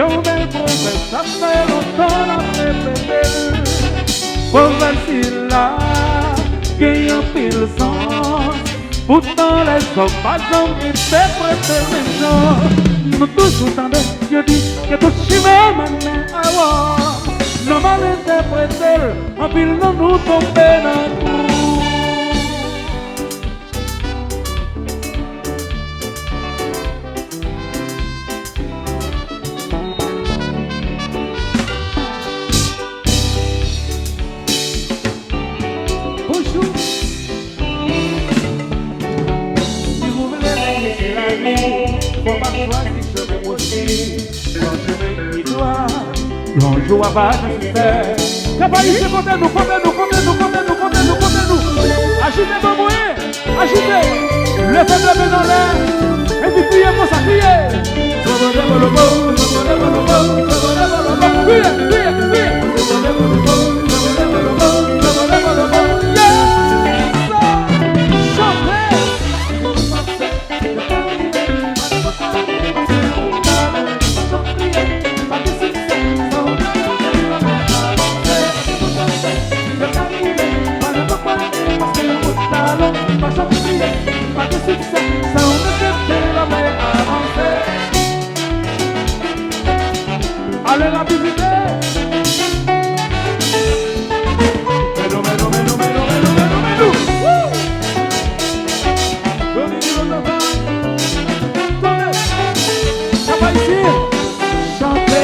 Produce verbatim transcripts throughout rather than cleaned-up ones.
Yon bèl pwovèb, sa fè lontan n ap repete l. Pwovèb sila gen anpil sans. Poutan lèzòm pa janm entèprete l menm jan. Nou toujou tande yo di ke tout chimen mennen a Wòm. Nou mal entèprete l, anpil nan nou tonbe nan twou. Bonjou. Si w vle rete lavi, fò w pa chwazi chemen posib. Pran chemen ki dwat. Yon jou w ap aji sèl. Kap Ayisyen, kote nou, kote nou, kote nou, kote nou, kote nou, kote nou? Ajite, ban mwen. Ajite. Leve de men anlè. Epi kriye konsa, kriye. Kriye, kriye, kriye. Yes! Chante. Ale rapidite. Mèt nou, mèt nou, mèt nou, mèt nou, mèt nou, mèt nou, mèt nou. Woo! Donn li yon lòt. Tande. Kap Ayisyen. Chante.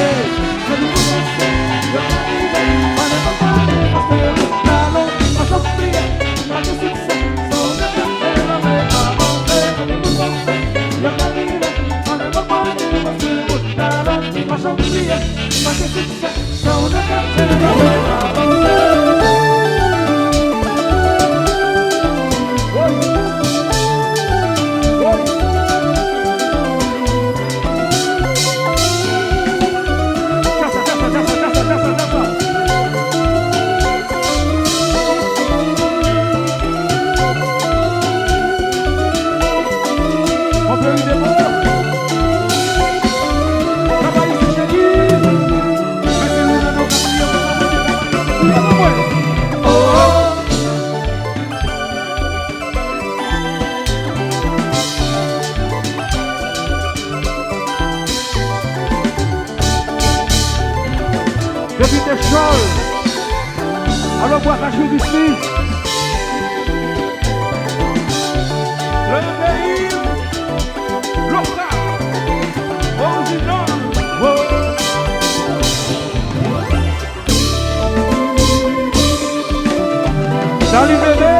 Depite Chòl, alò bwa kachou visi. Le peyi lokal, orijinal, wo. Dali Bebe,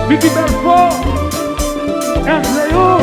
Mickey Belfort, Hervé Léon.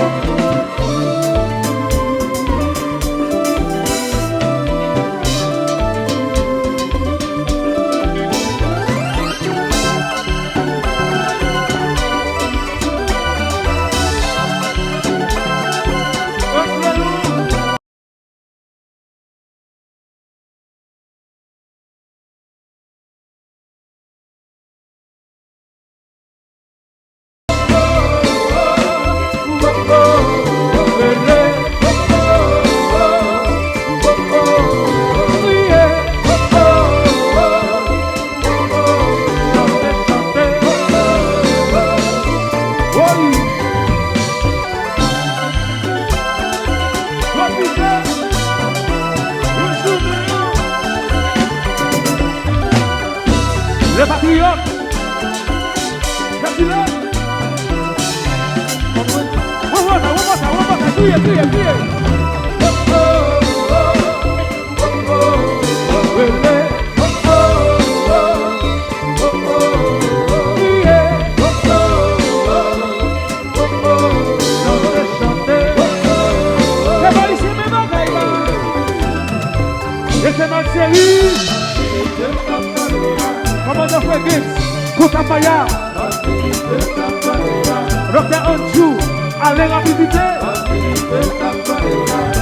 Le Patriyòt. Mèsi lè. Wè, wè sa, wè sa, wè sa. Kriye, kriye, kriye. Pèp ayisyen, men bagay la. Eternal Seri. Kòmandan Fredix. Kouta Maya. Doktè Andrew. Ale rapidite.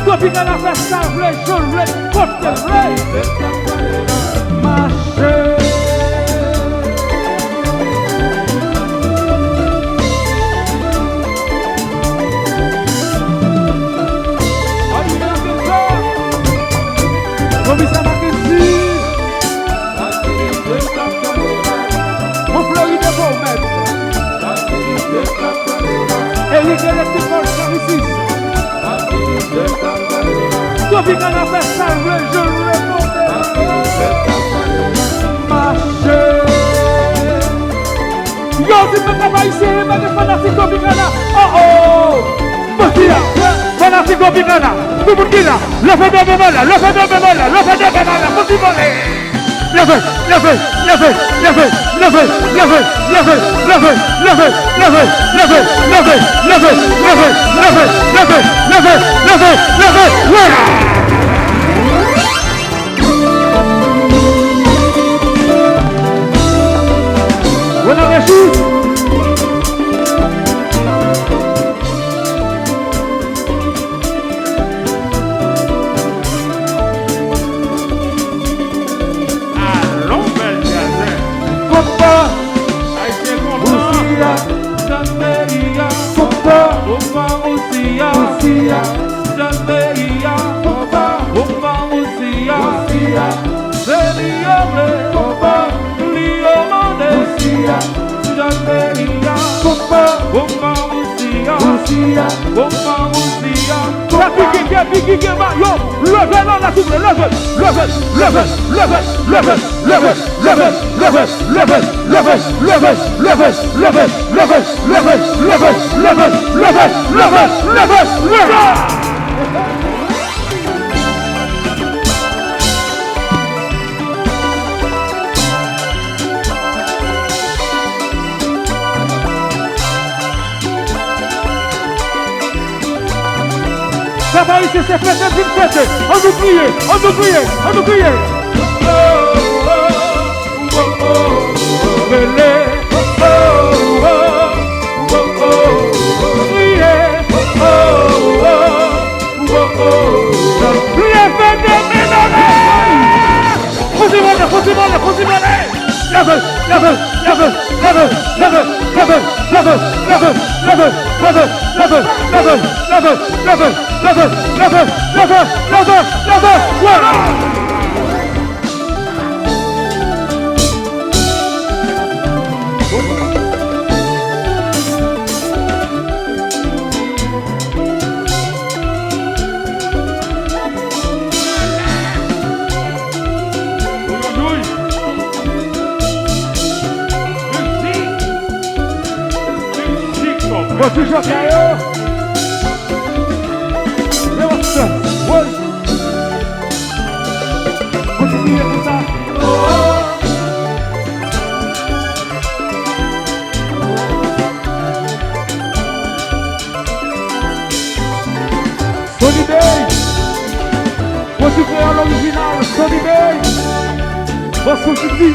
Tropikal la fè sa l vle, jan l vle, kot ke l vle. Mache. Electric Services. Tropicana fè sa l vle, jan l vle, konte. Mache. Yo di men pèp ayisyen, pa gen fanatik Tropicana. Oh oh. Mesi a, fanatik Tropicana. Tout moun ki la, leve men nou anlè, leve men nou anlè, leve men nou anlè, fò ti vole. Leve, leve, leve. Wè nan rejou. Alon bèl djazè. Konpa. Ayisyen kontan. Osi a. Jan peyi a. Konpa. Konpa osi a. Osi a. Jan peyi a. Konpa. Konpa osi a. Osi a. Se li yo vle. Konpa. Li yo mande. Osi a. Jan peyi a. Konpa. Konpa osi a. Osi a. Konpa osi a. Kèpi ki, kèpi ki gen mayo, leve nan la souple, leve, leve, leve. Sa pa isi se fete, vin fete. An nou kriye, an nou kriye, an nou kriye. Rele. Kriye. Kriye fete, fete, fete. Fouti vole, fouti vole, fouti vole. Leve, leve, leve. Bon, toujou sa yo. Lè w ap fè, woy. Kontinye konsa. Sony Bay. Voici frère l'original, Sony Bay. Voici Sony.